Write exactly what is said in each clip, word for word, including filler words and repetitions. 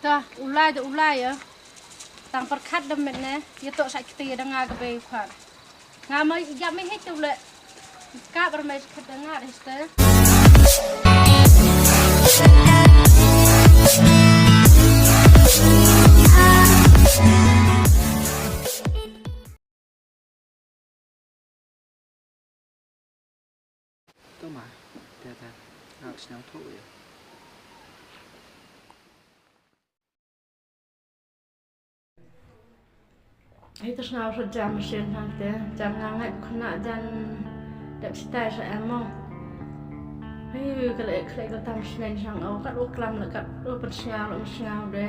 Ta, u lai da u lai, eh. Tang pyrkhat da mynne, ïa to sa kita ïa da nga ka bei khwat. Nga ma ïa me hei tu le. Ka bar mai khat da nga reste. Toma, te te, nga sñiaw thoh ïa. Hei te sñiaw sa jan sien hangte, jan nga ngeit khynnah jan dep sitai sa em mo. Hei, ka leh khlei ka tam snen sang o, kat u klam leh kat u pynsñiaw leh pynsñiaw de.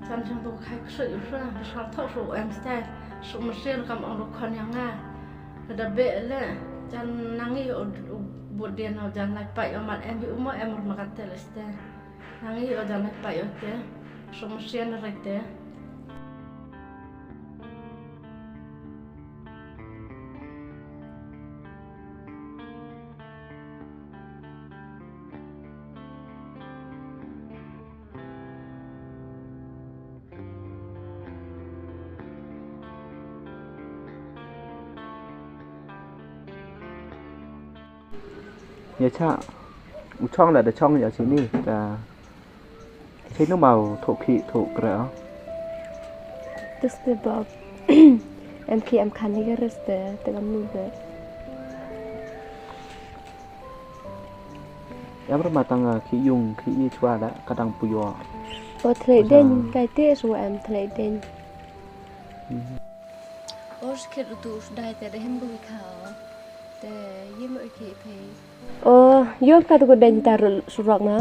Jan sang tu khai ksuid u sa, pynsñiaw thoh su em sitai, su mynsiem kam ong ruh khon ïa nga. Ka da beh leh, jan nang ïoh u, u bud dien o jan lai pait o mat em hi u mo em ur ma ka te leh sitai. Nang ïoh jan lai pait o te, su mynsiem na rai te. Ïa cha, u chong la da chong ïa chini, ta chini ma u thoh khi thoh kra. Tus te bob, em khi em khan ni ga res te, te kam nu te. Em ra ma tang, ah, khi yung, khi i chwa la, ka dang pu yo. O thlei den, kai te su em thlei den. Mhm. O skhet u tu u sdai te da hem ko ki kha o. Te yim o ki phe. O, yom ka tu ko den ta ru surok na.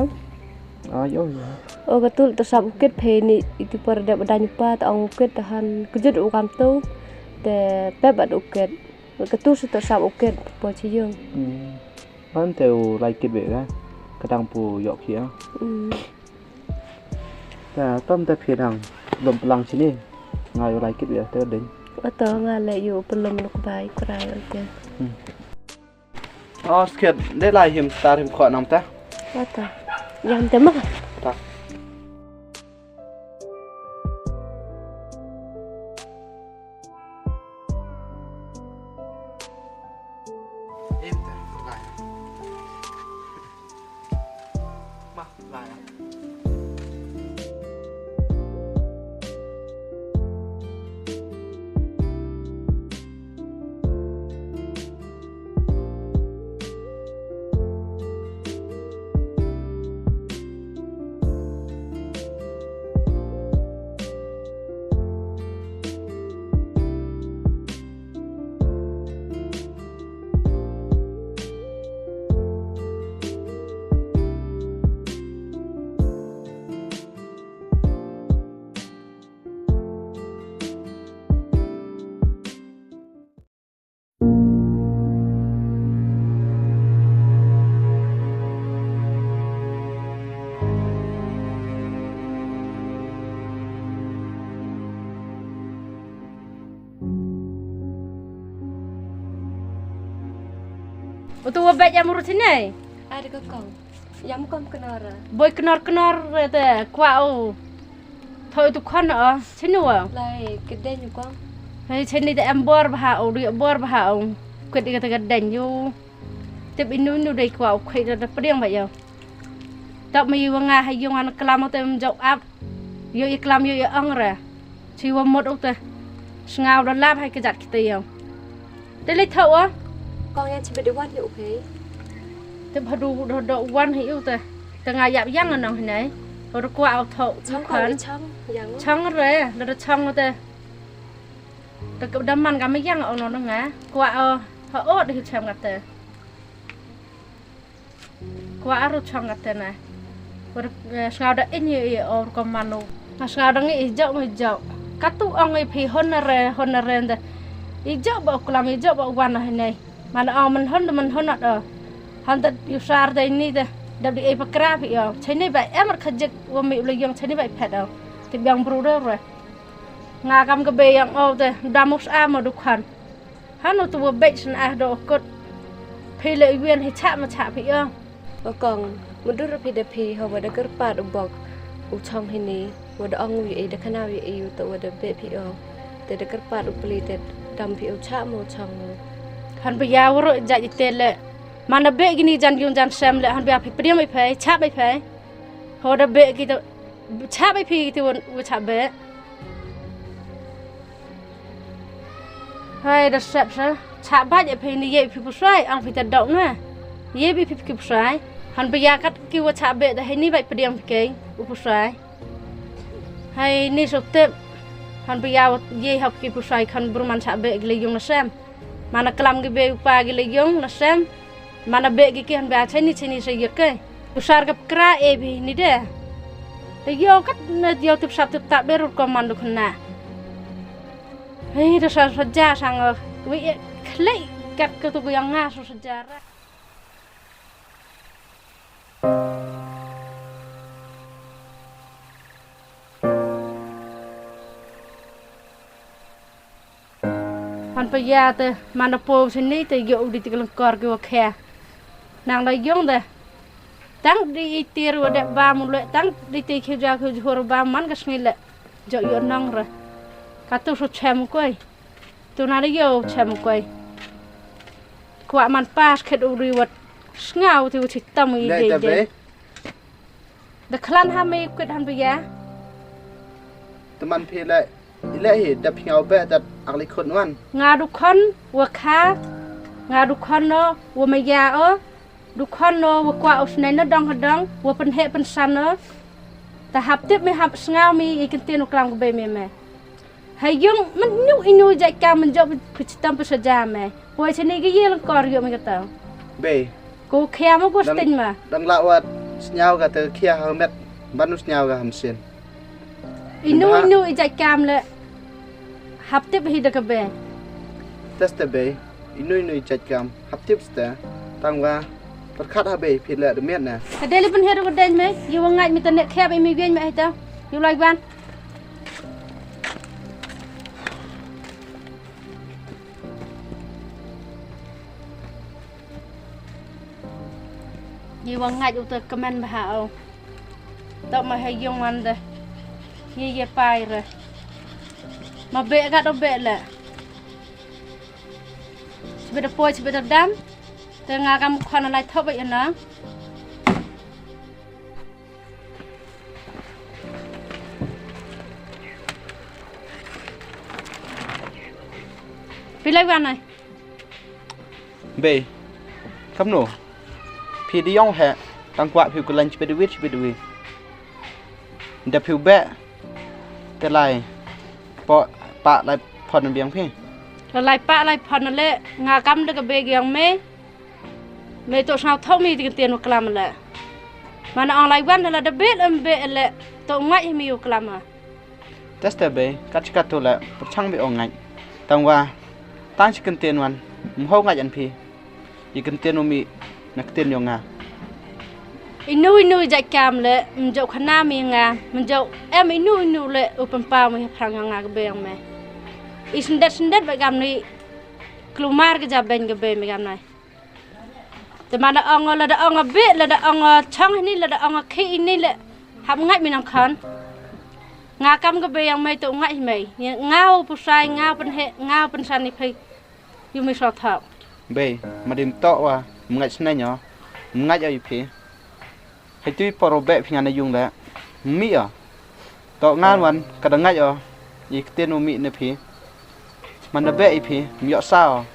Ah, yom, yom. O ka tu to sap u kit phe ni itu por da ba dan pa ta ong u kit ta han kujut u kam tu. Te pep bat u kit. Ka tu su to sap u kit po chi yung. Hmm. Han te u lai kit be ka. Ka dang pu yok hi ya. Hmm. Ta tom ta phi dang lom plang sini. Nga ïoh lai kit ïa te ding. Ato nga le ïoh pelom luk bai krai ante. Hmm. Oh, skhet, de lai him star him khwa nam ta. Ato. Yang te ma. Ta. Im ta, lai. Ma, lai. Utu wa bek ya muru sini. Ada ke kong. Yam kom knorr. Boi knorr knorr te kwah u. Thoi tu khon o, chini wa. Lai kedeng u kong. Hei chini te em bor bha u, ri bor bha u. Kwet ika te kedeng yu. Tip inu inu dei kwah u khoi da pdiang ba yo. Tap me yu nga ha yung an klam te em jok ap. Yo i klam yo i ong re. Chi wa mot u te. Sngaw da lap hai kejat kita yo. Te le thaw wa. Kong yan chi bedi wan hi u phei. Te bhadu do do wan hi u te. Te nga yap yang nong hi nai. Ro kwa au thaw. Chong kong i chong yang. Chong re, da da chong te. Te ka da man ka me yang ong nong nga. Kwa au ha o de hi cham ka te. Kwa aru chong ka te na. Wer, eh, sngaw da in ye ye or ko manu. Nga sngaw da ngi i jok ngi jok. Katu ong i phi honare honare nda. I jok ba u klam i jok ba u wan na hinai. Mana ong man hon da man hon at o. Han da yu sar da ini da. Da di ei pakra phi o. Chini ba emar khajik wa mi u le yong chini ba i phet o. Ti biang bru da re. Nga kam ka be yang o da. Da mus a ma du khan. Hanu tu wa bek sna ah do kut. Phi le wen hi chak ma chak phi o. O kong, mudur phi da phi ho wa da kyrpad u bok. U chong hini, wa da ong u ya i da khana u ya i u to wa da beh phi o. Te da kyrpad u pli te dam phi u chah mo chong u. Han ba ya waro jait i te le. Mana beh gini jan yung jan sem le han ba ya phi priam i phai, chah bai phai. Ho da beh ki to, chah bai phi ki te wa, wa chah beh. Hai da sep sa, chah bait e phi ni ye phi pusai, ang phi ta dok na. Ye bi phi ki pusai. Han ba ya kat ki wa chah beh da hai ni bait pdiang phi kei, u pusai. Hai ni sok tep. Han ba ya wa ye hap ki pusai khan bru man chah beh ki le yung na sem. Mana klam ki be u pa ki le yung na sem. Mana beh ki ki han ba chai ni chai ni sa ye kei. Pusar ka kra e bi ni de. Te yo kat na yo tip sap tip tak berur ko man du khna. Hei, da sa saja sang, eh, wi, eh, khlei kat ka tu ku yang nga sa saja ra. Han pa ya te, mana po sini te yo u di te ka lengkor ki wa khia. Nang da yung de. Tang di i tir wa de ba mu le, tang di te khiu ja khiu jhur ba man ka sngi le. Jo yo nong re. Ka tu su chem koi. Tu na ri yo chem koi. Kwah man pas khet u ri wat. Sngaw ti u ti tam i Leh de ta de. Be. Da khlan ha me kwit han ba ya. Te man phi le. I le hi da phi ngaw be dat ak li khun wan. Nga du khon wa kha. Nga du khon no wa ma ya o. Du khon no wa kwah u snei na dong ha dong, wa pynheh pynsan no. Ta hap tip me hap sngaw me i kyntien u klam ka bei me me. Ha yung man inu inu jait kam man jop phi chitam phi saja me. Poi chani ka ye lengkor yo me ka tau. Bei. Ko khia mo ko Dang, sting ma. Dang la wat sngaw ka te khia ha met. Ban u sngaw ka ham sin. Inu Ba- inu i jait kam le. Hap tip hi da ka be. Tes te be. Inu inu i jait kam. Hap tip ste. Tang wa. Perkhat ha be phi le de miet na. Ka deli pynher ka dei me. Yu wa ngait mi ta ne khep i mi bien me ai ta. Yu lai ban. Ngi wa ngait u te kmen bha o. Tok ma ha yung wan de. Ngi ye pai re. Ma be gat o be le. Chibe de poi chibe de dam. Te nga kam khon lai thop ba ina. Phi lai wan ai. Bei. Kamno. Phi di yong he. Tang kwah phi kulan chipe dwi chipe dwi. Da phi be. Te lai. Po pa lai phon biang phi. Te lai pa lai phon le nga kam de ka be yong me. Me to sngaw thok mi ti ktien u klam le. Mana ong lai wan la da be le be le. To ngai mi u klam. Teste be, kat chi kat tu le, pyrchang be ong ngai. Tang wa, tang chi kyntien wan, mho ngai an phi. I kyntien u mi, na kyntien yong nga. Inu inu i jait kam le, mjok khana mi nga, mjok em inu inu le, u pynpaw mi phrang yong nga ka be yong me. I sendet sendet be kam ni, klumar ka ja ben ka be mi kam nai. Te mana ong la da ong a bit, la da ong a chong ni, la da ong a khi ni le. Hap ngai mi nang khan. Nga kam ka be yong me to ngai me. Nga u pusai, nga u pynhe, nga u pynsan ni phi. Yu mi so thau. Be, ma dim to wa, ngai snai nyo. Ngai ai phi. Hai tui paro be phi nga na yung le. Mi ya. To ngan wan ka da ngai o. I ktien u mi ne phi. Man da be i phi, mi yok sa o.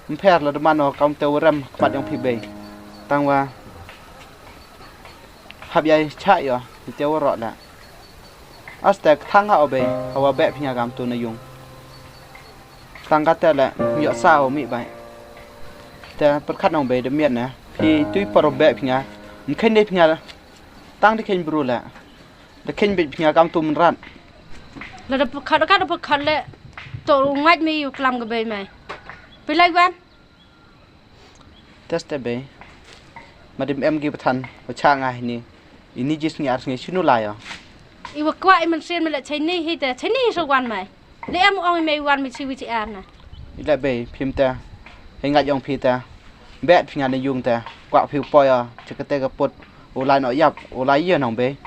Mpher la da man o kam te u rem kmat yong phi be. Tang wa. Hap yai cha yo, i te u ro la. As te thang ha o be, ha wa be phi nga kam tu na yung. Tang ka te le, mi yok sa o mi bai. Te perkhat nong be de miet ne. Phi tui paro be phi nga. Mkhen de phi nga. Tang de khen bru le. Da khein bit phi nga kam tu mynrat. La da pyrkhat ka da pyrkhat le. To ngat mi u klam ka bei mai. Pi lai wan. Teste bei. Ma dim em ki pathan. Wa cha nga hini. Ini jis ngi ar ngi shinu lai o. I wa kwah i mynsiem le chai ni hi te. Chai ni hi so wan mai. Le em ong i mei wan mi chi wi chi ar na. I le bei phim te. Hei ngat yong phi te. Bet phi nga na yung te. Kwah phi u poi o. Chakate ka put. U lai no yap. U lai ye nong bei.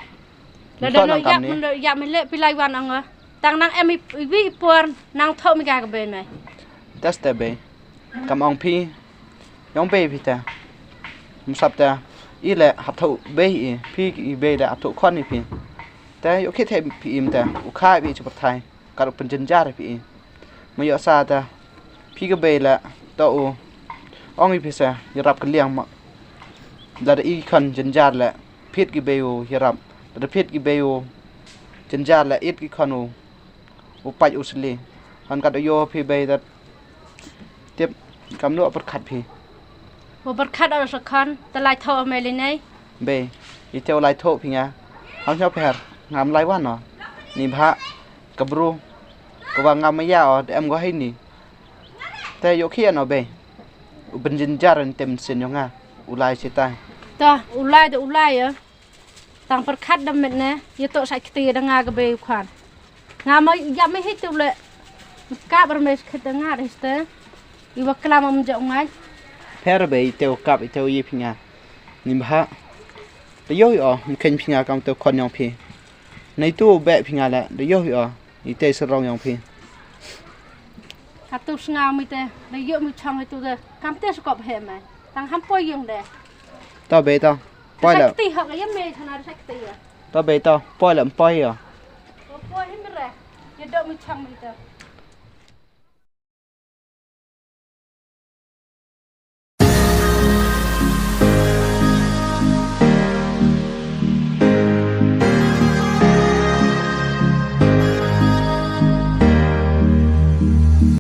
Lada no ïap, lada ïap me leh phi lai wan ong. Tang nang em i wi i por nang thoh me ka ka bei me. Test te bei. Kam ong phi. Ïong bei phi te. Musap te. I leh hap thoh bei i. Phi i bei leh hap thoh khon i phi. Te ïoh khit te phi im te. U kha i phi chi pyrthai. Kat u pynjynjar phi i. Ma ïoh sa te. Phi ka bei leh to u. Ong i phi sa. Ïarap ka liang ma. Lada i khon jynjar leh. Phit ki bei u ïarap. Lada phit ki bei u jynjar leh it ki khon u. U pait u sli. Han kat u ïoh phi bei dat. Tip kam noh pyrkhat phi. Wa pyrkhat o sa khon te lai thoh me li nei. Bei. I te u lai thoh phi nga. Hang sñiaw pher. Ngam lai wan o. Ni bha. Ka bru. Ka wa ngam ma ya o. De em go hei ni. Te ïoh khia no bei. U pynjynjar en tem sin ïong nga. U lai sitai. Ta u lai de u lai ya. Tang pyrkhat da met ne, ïa to sa kti da nga ka bei u khan. Nga ma ïa me hi tu le. Ka bar me khit da nga da histe. I wa klam am jong ngai. Pher bei te u kap i te u yi phi nga. Ni bha. Da yo yo, mkhen phi nga kam te u khon yong phi. Nei tu be phi nga le, da yo yo. I te sarong yong phi. Ka tu snga mi te, da yo mi chong hi tu de. Kam te skop he me. Tang ham poi yong de. To bei to. Poi le. Sakti hok ya me chana sakti ya. To bei to. Poi le poi ya. Poi hi mi re. Ya dok mi chang mi te.